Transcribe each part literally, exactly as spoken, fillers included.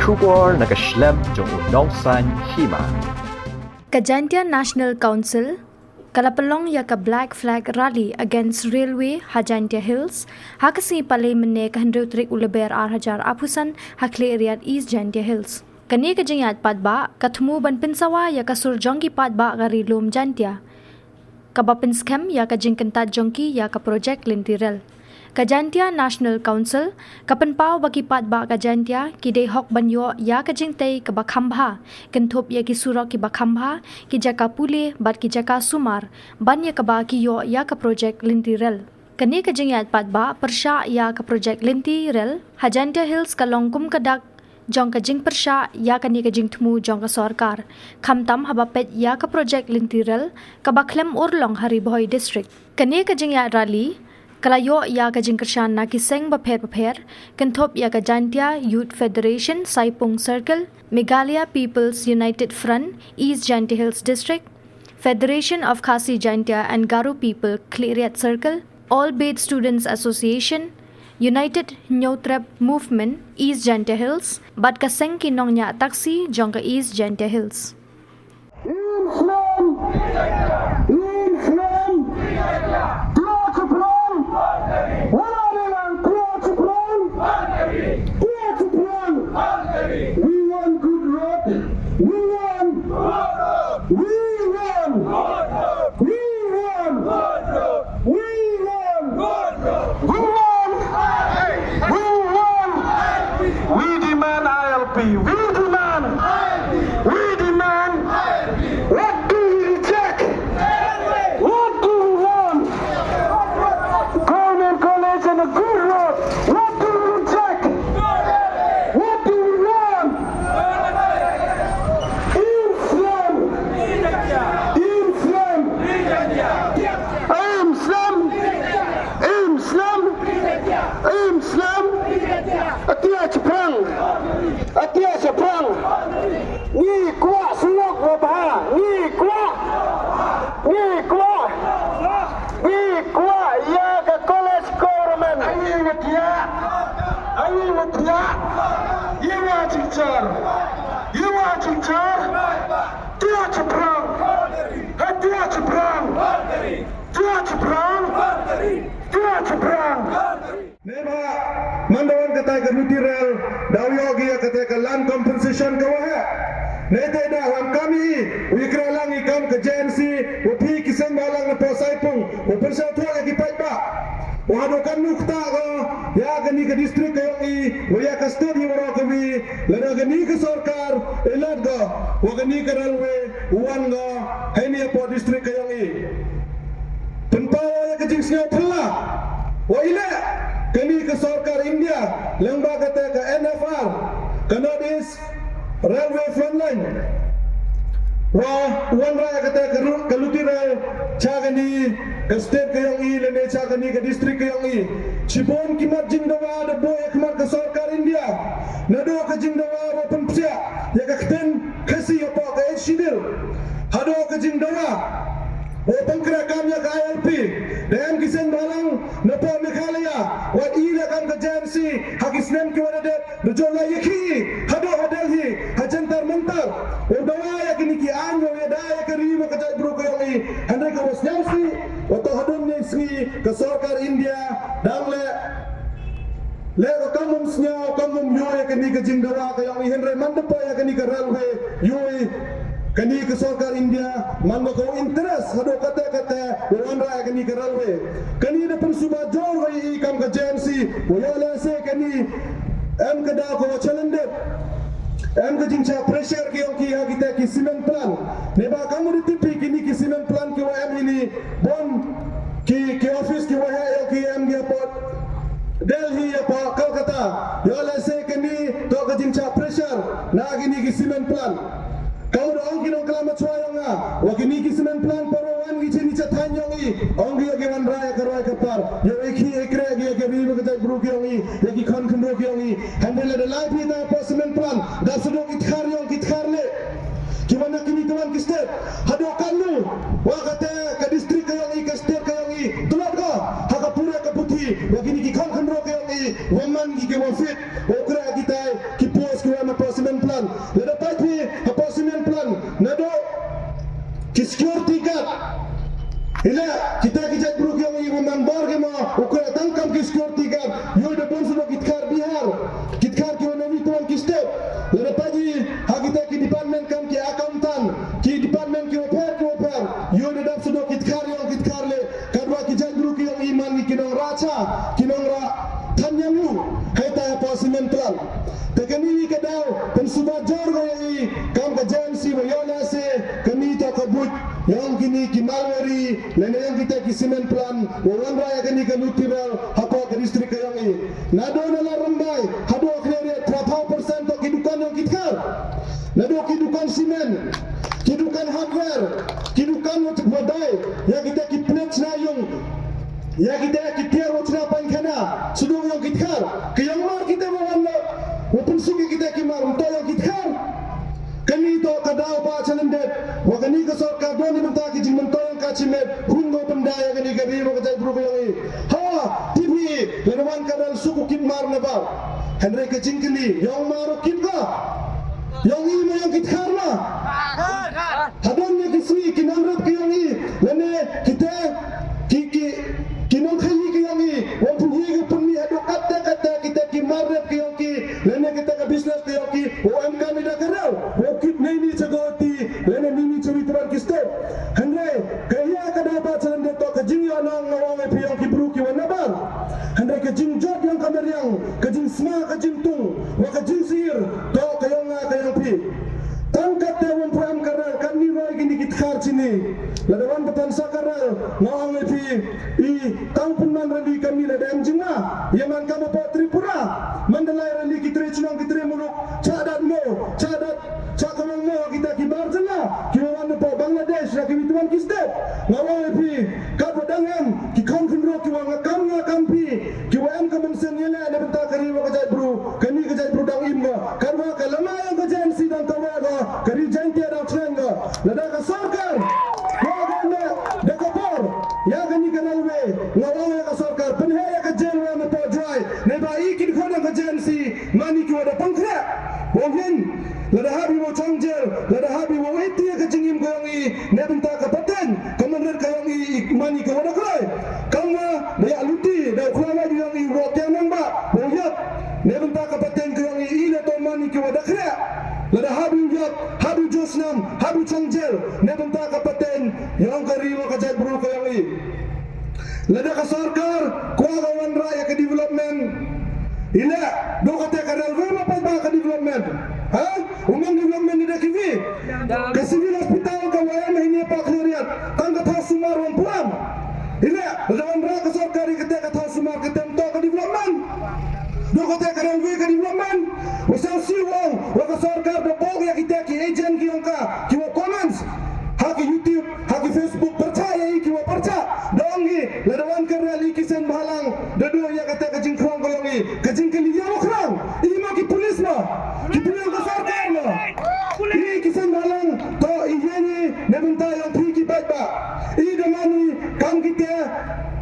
Khubor na ka shlem jong u nongsaiñ hima. Ka Jaintia National Council ka la pynlong ïa ka Black Flag Rally Against Railway ha Jaintia Hills ha ka sngi Palei mynne ka hynriew tarik u Lber ar hajar arphew san ha Khliehriat, East Jaintia Hills. Kane ka jingïaid paidbah ka thmu ban pynsawa ïa ka sur jong ki paidbah ka Ri Lum Jaintia, kaba pynskhem ïa ka jingkyntait jong ki ïa ka projek lynti rel. Ka Jaintia National Council ka pynpaw ba ki paidbah ka Jaintia ki dei hok ban ïoh ïa ka jingtei kaba kham bha, kynthup ïa ki surok kiba kham bha, ki jaka pule bad ki jaka sumar, ban ïa kaba ki ïoh ïa ka projek lynti rel. Kane ka jingïaid paidbah pyrshah ïa ka projek lynti rel ha Jaintia Hills ka long kum ka dak jong ka jingpyrshah ïa kane ka jingthmu jong ka sorkar, khamtam haba peit ïa ka projek lynti rel kaba khlem urlong ha Ri Bhoi District. Kane ka jingïaid rally ka la ïoh ïa ka jingkyrshan na ki seng bapher bapher, kynthup ïa ka Jaintia Youth Federation Saipung Circle, Meghalaya People's United Front East Jaintia Hills District, Federation of Khasi Jaintia and Garo People Khliehriat Circle, All Beit Students Association, United Hynñiewtrep Movement East Jaintia Hills, bad ka seng ki nongñiah taxi jong ka East Jaintia Hills. Im slem! Im slem! Tiah chaphrang! Wala ne lang tiah chaphrang! Tiah chaphrang! We want good road! We want! We want! We want! We want! We want! We want! We demand I L P! We demand! We demand! What do we reject? What do we want? Government college and a good road. What do we reject? What do we want? Im slem! Im slem! Im slem! Im slem! Im slem! Atiah chaphrang! Atiah chaphrang! Ngi kwah surok ba bha! Ngi kwah! Ngi kwah! Ngi kwah ïa ka college government! Ai ngi tiah! Ai ngi tiah! Ïa jingchar! Ïa jingchar! Tiah chaphrang! Hai tiah chaphrang! Tiah chaphrang! Tiah chaphrang! Neba man da wan kata ka lynti rel, daw ïoh ki ïa kata ka land compensation ka waheh. Nete da wan kam i u ïakren lang i kam ka J N C, u phi ki seng balang na Port Saipung, u pynshah thuh ïa ki paidbah. U haduh kan nuk ta ko ïa kani ka district ka ïong i, u ïa ka state i waroh ka wi, lada kani ka sorkar i lad ko wa kani ka railway u wan ko haini ha Port district ka ïong i. Pynpaw ïa ka jingsngew phylla wa i leh kani ka sorkar India lyngba kata ka N F R, ka North East Railway Frontline, wa wanrah ïa kata ka route, ka lynti rel cha kani ka state ka ïong i lane cha kani ka district ka ïong i. Shibun ki mat jingdawa da buh ïa ka mat ka sorkar India, naduh ka jingdawa wa pynpsiah ïa ka ktien Khasi hapoh ka Eighth Schedule, haduh ka jingdawa wa pynkreh kam ïa ka I L P. Da em ki seng balang na Port Meghalaya wat i da kam ka J N C ha ki snem ki wa da dep, da jong la ïa ki haduh ha Delhi ha Jantar Mantar, u dawa ïa kini ki aiñ wa ïada ïa ka ri wa ka jaitbru ka ïong i. Hynrei ka wa sngewsih wa to haduh ne sngi ka sorkar India dang leh leh ka kam um sngewsih kam um ïoh ïa kani ka jingdawa ka ïong i. Hynrei man da poi ïa kani ka railway ïoh i kani ka sorkar India man ba ka interest haduh kata kata wa wanrah ïa kani ka railway. Kani da pynsuba jor wa i kam ka J N C wa ïoh lehse kani em ka daw ka wa challenge. Em ka jingcha pressure ki ïong ki ha kita ki cement plant. Neba kam u da tip i kini ki cement plant ki wa em ini bun ki, ki office ki wa ha ïong ki em ki hapoh Delhi hapoh Kolkata. Ïoh lehse kani to ka jingcha pressure na kini ki cement plant. Kam u da ong ki nongkylla machwa ïong nga wa kini ki cement plant para wan ki chini cha thaiñ ïong i, ong ki ïa ki wanrah ïa ka roi ka par, ïa i ki ïa kreh ki ïa ki ri wa ka jaitbru ki ïong i, ïa ki khon khynroo ki ïong i. Hynrei lada lai phi ta hapoh cement plant da sdang i tkhar ïong ki tkhar leh. Ki wan na kini ki wan ki state haduh katno wa kata ka district ka ïong i, ka state ka ïong i, tlot ko ha ka pura ka puthi wa kini ki khon khynroo ka ïong i wa man ki ki wa fit wa u kreh kita ki post ki wan na post. Lada peit phi hapoh cement plant naduh ki security guard. Ila kita ki jait bru ki ong i wa man bor ki mo u kre tang kam ki security guard. Yoh da bun suno ki tkhar Bihar, ki tkhar ki wa nawi tuan ki state. Lada peit phi ha kita ki department kam ki accountant, ki department ki wa pher ki wa pher, yoh da dap suno ki tkhar yong ki tkhar le. Katwa ki jait bru ki ong i man ki nong racha, ki nong ra than yang yu. Hei ta hapoh cement plant. Te kani wi ka daw pynsuba jor ko ya i kam ka J N C wa yoh lehse kani to ka buit yong kini ki malwari lane yong kita ki cement plant wa wanrah ya kani ka luti rel hapoh ka district ka yong i. Naduh na la Rymbai haduh Khliehriat, thirty-five percent to ki dukan yong ki tkhar. Naduh ki dukan cement, ki dukan hardware, ki dukan wa tip wa dai ya kita ki plate na yung. Ya kita ki tiar wa chna paikhana, sdang yong ki tkhar. Ki yong mar kita wa wan la wa pynsuk ya kita ki mar, mto yong ki tkhar. Kani to ka daw ba chalyndet wa kani ka sorkar don ni mynta ki jingmyntoi yong ka chimet, hun go pynda ya kani ka ri wa ka jait bru ka yong i. Ha, T V, lada wan ka dal suk u kit mar na bar. Hynrei ka jingkylli, yong mar u kit ka. Yong i ma yong ki tkhar ma. Hadon ya ki sui ki nongrep ki yong i lane kita ki ki ki nongkhaii ki yong i, wa pynhi ki pynmi haduh katta katta kita ki mar rep ki yong ki lane kita ka business ki yong ki, wa em ka ni da ka rel wa kit nei ni cha Guwahati lane nei ni cha wi tran ki state. Hynrei ka ya ka daw ba chalyndet to ka jingïohnong nga ong ïa phi yong ki bru ki wa nabar. Hynrei ka jingjot yong ka mariang, ka jingsma, ka jingtung wa ka jingsir to ka yong nga ka yong phi. Tang katte wam pram ka rel kan ni roi kini ki tkhar chini. Lada wan batan sa ka rel nga ong ïa phi i tang pynman rally kami lada em jingma. Ïa man kama pa Tripura. Mandalay rally ki tre chnong ki tre muluk. Cha dat mo, cha dat, cha kamang mo kita ki bar jylla. Ki wa wan pa Bangladesh la ki wi tuan ki state. Nga ong ïa phi kat wa dang em ki khon khynro ki wa nga kam nga kam phi. Ki wa em ka mynsiem ïa leh na bynta ka ri wa ka jait bru. Kani ka jait bru dang im nga. Katwa ka lama yong ka J N C dang kaweh nga, ka ri Jaintia dang chngaiñ nga. Lada ka sorkar wa ka ne da ka bor ïa kani ka railway, nga ong ïa ka sorkar pynheh ïa ka jail wa na Port Jowai. Neba i ki dkhot yong ka J N C mani ki wa da pangkhreh. Wa ngin lada hap i wa chong jail, lada hap i wa iti ïa ka jingim ka yong i na bynta ka pateng ka mynrit ka yong i, mani ka wa da kloi. Kam wa da ïa luti da u khla wa yong i wa tiang nang ba wa yap. Ne bynta ka pateng ka yong i, i la to mani ki wa da khreh. Lada hap u yap, hap u josnam, hap u chang jail ne bynta ka pateng yong ka ri wa ka jait bru ka yong i. Lada ka sorkar kwa ka wanrah ïa ka development. Ila do kata ka railway ma pat ba ka development. Ha? Umang development ni da kiwi. Ka civil hospital ka wa em hini pa Khliehriat tang ka thaw sumar wan puan. Ila lada wanrah ka sorkar ïa kata ka thaw sumar kata em to ka development. Do kata ka railway ka development. Wa sa si wang wa ka sorkar da bok ïa kita ki agent ki yong ka ki wa comments ha ki YouTube, ha ki Facebook, pyrchah ïa i ki wa pyrchah. Da ong i lada wan ka rally ki seng bhalang da do ïa kata ka jingkhrong ka yong i, ka jingkylli ïa wa khrong i ma ki police ma ki police ka sorkar ma. I ki seng bhalang to i ïa i ne bynta yong phi ki bait ba i da mani kam kita.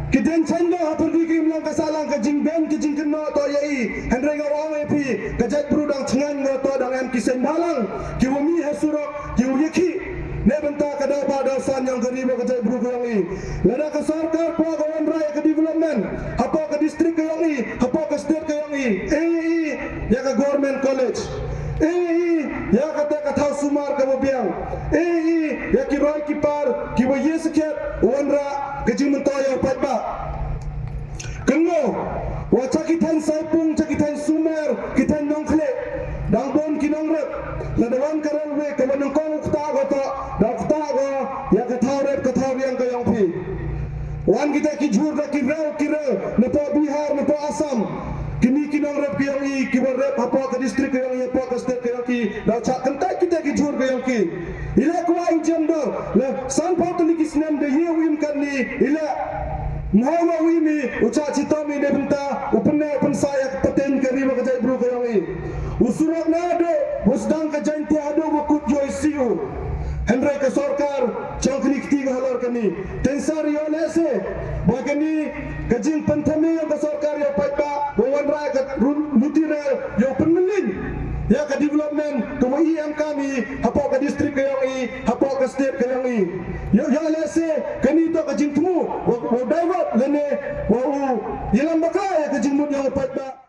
Ki den chando ha pyrdi ki imlang ka salang ka jingben ka jingkynnoh to ïa i. Hynrei nga ong ïa phi ka jait bru dang chngaiñ nga to dang em ki seng bhalang ki wa mih ha surok ki wa ïa ki ne bynta ka daw ba daw san yong ka ri wa ka jait bru ka yong i. Lada ka sorkar pwa ka wanrah ïa ka development hapoh ka district ka yong i, hapoh ka state ka yong i, e i ïa ka government college, e i ïa kata ka thaw sumar ka wa biang, e i ïa ki roi ki par ki wa ïa sakhiat wanrah ka jingmyntoi ïa u paidbah. Kynno wa cha ki thaiñ Saipung, cha ki thaiñ Sumer, ki thaiñ Nongkhlieh dang bun ki nongrep. Lada wan ka railway ka wa nyngkong u ktah ko to da u ktah ko ïa ka thaw rep ka thaw riang ka yong phi. Wan kita ki jhur da ki rel ki rel na poh Bihar na poh Assam. Kini ki nongrep ka yong i ki wa rep hapoh ka district ka yong i, hapoh ka state ka yong ki da u chah kyntait kita ki jhur ka yong ki. Ila kwah i jem dor la san phaw tylli ki snem da ïa u im katni ila mhaw ma u im i u chah chitom i ne bynta u pynne u pynsa ïa ka pateng ka ri wa ka jait bru ka yong i. U surok na do wa sdang ka Jaintia haduh wa kut joi si u. Hynrei ka sorkar chong kni kti ka halor kani. Tensar ïa lehse ba kani ka jingpynthame ïa ka sorkar ïa paidbah wa wanrah ka run luti rel ïa pynmylliñ. ïa ka development kaba i em kam i hapoh ka district ka jong i, hapoh ka state ka jong i. Ïoh, ïoh lehse kane toh ka jingthmu wa, wa divert lane wa u ïalam bakla ïa ka jingmut jong u paidbah.